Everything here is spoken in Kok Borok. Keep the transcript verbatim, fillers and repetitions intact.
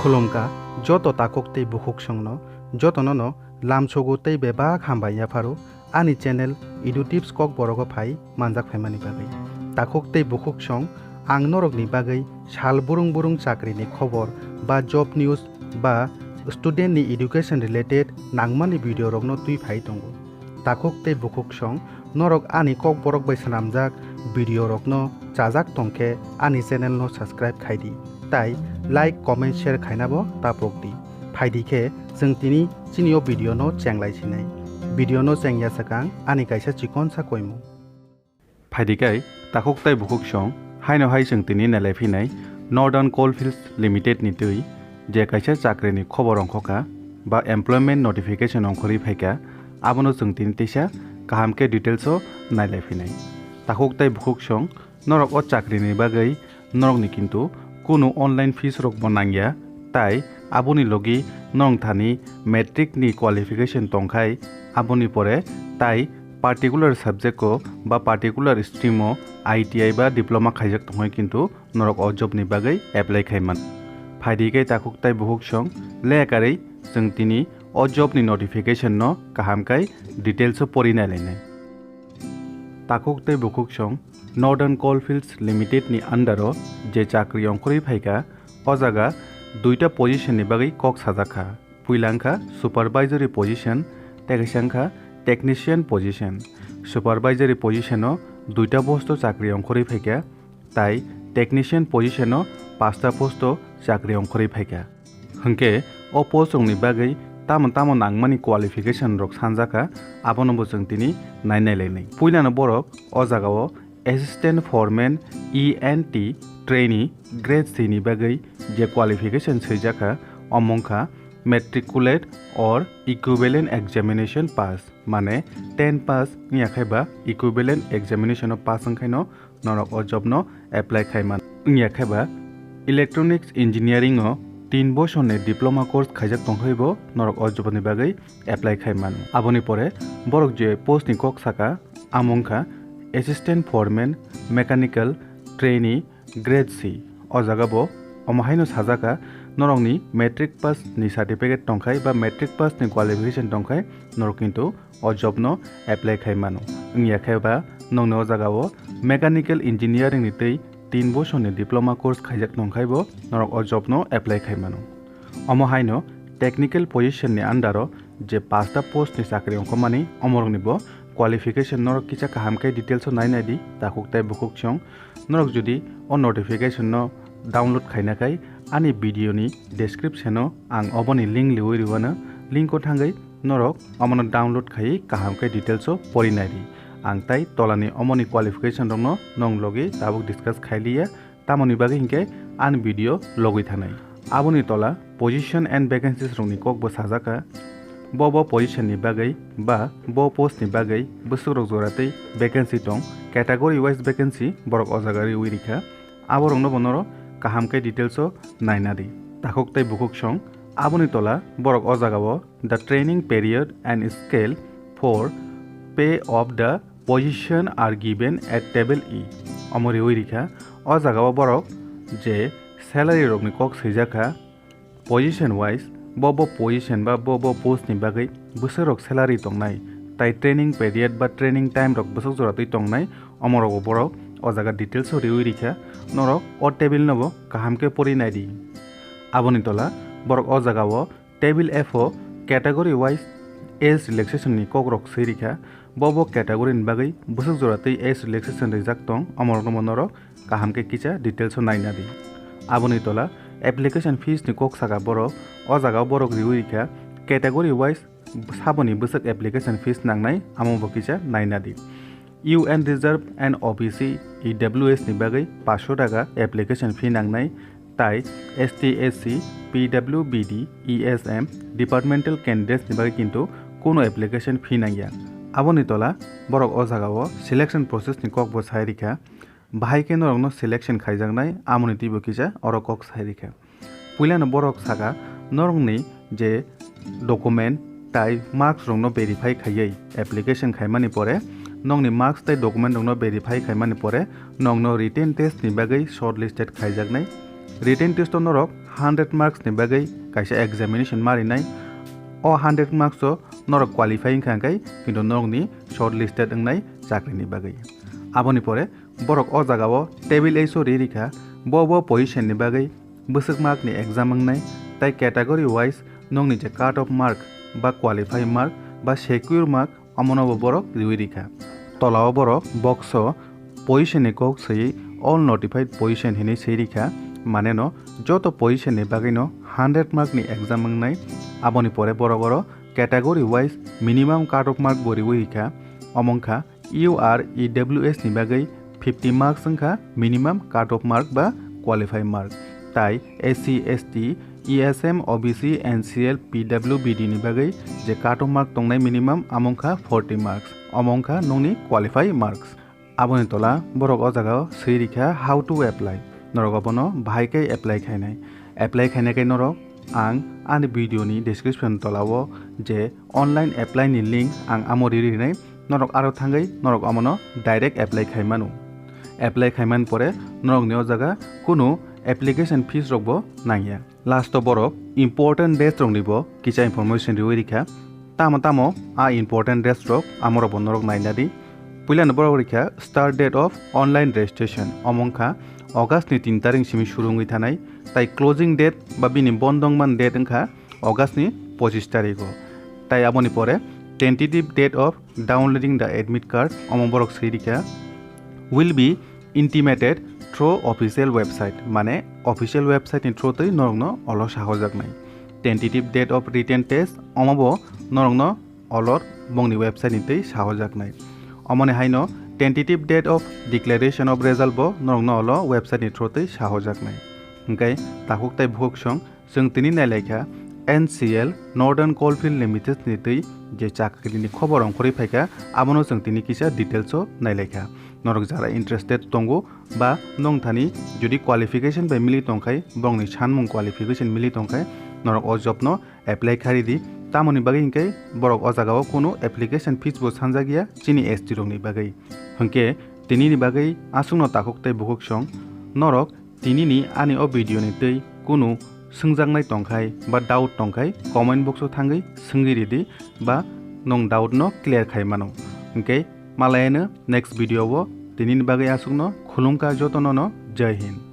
Khulumkha joto takhuk tei bukhuksongno, jotono no lamsogo tei bebak hambai yapharo ani channel Edu Tips Kokborogo phai manjak phaimani bagwi. Takhuk tei bukhuksong, ang norokni bagwi sal burung burung chakrini khobor ba job news ba student ni education related nangmani video rokno twi phai tongo. Takhuk tei bukhuksong, norok ani Kokborok bai swnamjak video rokno chajak tongkhe ani channel no subscribe khaidi, tai like, comment, share khainabo tapokdi. Phaidi khe chwng tini chini o video no chenglai sinai. Video no chengya swkang ani kaisa chikonsa koimung. Phaidi khe takhuk tei bukhuksong, haino hai chwng tini nailai phinai Northern Coalfields Limited ni twi je kaisa chakrini khobor ongkhokha ba employment notification ongkhorwi phaikha, abono chwng tini teisa kaham khe details o nailai phinai. Takhuk tei bukhuksong, norok o chakrini bagwi norokni kintu kunu online fees rok bo nangya, tai aboni logi norok thani matric ni qualification tongkhai, aboni pore tai particular subject o ba particular stream o I T I ba diploma khaijak tongkhai kintu norok o job ni bagwi apply khaiman. Phaidi khe takhuk tai bukhuksong, le karwi chwng tini o job ni notification no kaham khai details o pori nailainai. Takhuk tei bukhuksong, Northern Coalfields Limited ni under o je chakri ongkhorwi phaikha, o jaga duita position ni bagwi kok sajak kha. Puila wngkha supervisory position, tei kaisa wngkha technician position. Supervisory position o duita post o chakri ongkhorwi phaikha, tai technician position o pasta post o chakri ongkhorwi phaikha. Hwnkhe o post rokni bagwi tamo tamo nangmani qualification rok sanjakha, abono bo chwng tini nai nailainai. Puilano borok o jagao Assistant Foreman E N T Trainee Grade C ni bagwi je qualification swijakha, omo wngkha matriculate or equivalent examination pass, mane ten pass wngya khe ba equivalent examination o pass wngkhaino norok o job no apply khai mano. Wngya khe ba electronics engineering o tin bosor ni diploma course khaijak tongkhai bo norok o job ni bagwi apply khai mano. Aboni pore borok je post ni kok saka, amo wngkha Assistant Foreman Mechanical Trainee Grade C. O jaga bo omo haino sajaka, norokni matric pass ni certificate tongkhai ba matric pass ni qualification tongkhai, norok kintu o job no apply khai mano. Wngya khe ba nongni o jaga o mechanical engineering ni tei tin bosor ni diploma course khaijak tongkhai bo norok o job no apply khai mano. Omo haino technical position ni under o je pasta post ni chakri ongkhomani, omorokni bo qualification norok kisa kaham khe details o nai nai di, takhuk tei bukhuk song. Norok jodi o notification no download khaina khai ani video ni description o ang oboni link liwi riwano, link o thangwi norok omono download khai kaham khe details o pori nai di. Ang tai tolani omoni qualification rokno nong logi tabuk discuss khai liya. Tamoni bagwi hinkhe ani video logwi thanai. Aboni tola position and vacancies rokni kokbo sajaka. Bo bo position ni bagwi ba bo post ni bagwi bwswk rok jora tei vacancy tong, category wise vacancy borok o jaga riwi rikha. Abo rokno bo norok kaham khe details o naina di, takhuk tei bukhuk song. Aboni tola borok o jaga o the training period and scale for pay of the position are given at table E. Omo riwi rikha, o jaga o borok je salary rokni kok swijak kha, position wise, bo bo position ba bo bo post ni bagwi bwswk rok salary tongnai, tai training period ba training time rok bwswk jora twi tongnai, omo rogo borok o jaga details o riwi rikha, norok o table no bo kaham khe pori nai di. Aboni tola borok o jaga o Table F o category wise age relaxation ni kok rok swi rikha. Bo bo category ni bagwi bwswk jora twi age relaxation rijak tong, omorokno bo norok kaham khe kisa details o naina di. Aboni tola application fees ni kok saka borok, o jaga o borok riwi rikha category wise saboni bwswk application fees nangnai, amo bo kisa naina di. U N Reserve and O B C, E W S ni bagwi paanch sho taka application fee nangnai, tai S T, S C, P W B D, E S M, departmental candidates ni bagwi kintu kuno application fee nangya. Aboni tola borok o jaga o selection process ni kok bo sai rikha. Bahai khe norokno selection khaijaknai, amoni twibo kisa oro kok sai rikha. Puilano borok saka, norokni je document tai marks rokno verify khaiwi application khaimani pore, nokni marks tai document rokno verify khaimani pore, nokno written test ni bagwi shortlisted khaijaknai. Written test o norok hundred marks ni bagwi kaisa examination ma rinai. O hundred marks o norok qualify wngkha hwnkhe kintu norokni shortlisted wngnai chakrini bagwi. Aboni pore borok o jagao table eiso ri rikha, bo bo position ni bagwi bwswk mark ni exam wngnai, tai category wise nokni je cut off mark ba qualify mark ba secure mark omono bo borok riwi rikha. Tolao borok box o position ni kok swi all notified position hinwi swi rikha, mane no joto position ni bagwi no hundred mark ni exam wngnai. Aboni pore borok oro category wise minimum cut off mark bo riwi rikha, omo wngkha U R E W S ni bagwi fifty marks wngkha minimum cut off mark ba qualify mark, tai S C, S T, E S M, O B C, N C L, P W B D ni bagwi je cut off mark tongnai minimum amo wngkha forty marks, omo wngkha nokni qualify marks. Aboni tola borok o jagao swi rikha how to apply, norok obono bahai khe apply khainai. Apply khainai khe norok ang ani video ni description tola o je online apply ni link ang amo riri rinai, norok aro thangwi norok omono direct apply khai mano. Apply khai man pore norok ni o jaga kunu application fees rok bo nangya. Last o borok important dates rok ni bo kisa information riwi rikha. Tamo tamo a important dates rok amorok bo norok naina di. Puilano borok rikha start date of online registration, omo wngkha August ni tin tarik simi suru wngwi thanai, tai closing date ba bini bondong man date wngkha August ni pochis tarik o. Tai aboni pore tentative date of downloading the admit card, omo borok swi rikha will be intimated through official website, mane official website ni through twi norokno olo sahojaknai. Tentative date of written test, omo bo norokno olor bongni website ni twi sahojaknai. Omoni haino tentative date of declaration of result bo norokno olo website ni through twi sahojaknai. Hwnkhe takhuk tai bukhuk song chwng tini nailaikha N C L Northern Coalfield Limited ni twi je chakri ni khobor ongkhorwi phaikha, abono chwng tini kisa details o nailaikha. Norok jara interested tongo ba nong thani jodi qualification bai mili tongkhai, borokni sanmung qualification mili tongkhai, norok o job no apply kharidi. Tamoni bagwi hinkhe borok o jagao kunu application fees bo sanjakya chini S T rokni bagwi. Hinkhe tinini bagwi aswkno takhuk tei bukhuk song norok tinini ani o video ni twi kunu swngjaknai tongkhai ba doubt tongkhai comment box o thangwi swngwi ridi ba nong doubt no clear khai mano. Hinkhe malayano next video o tinini bagwi aswkno khulumkha jotono no Jai Hind.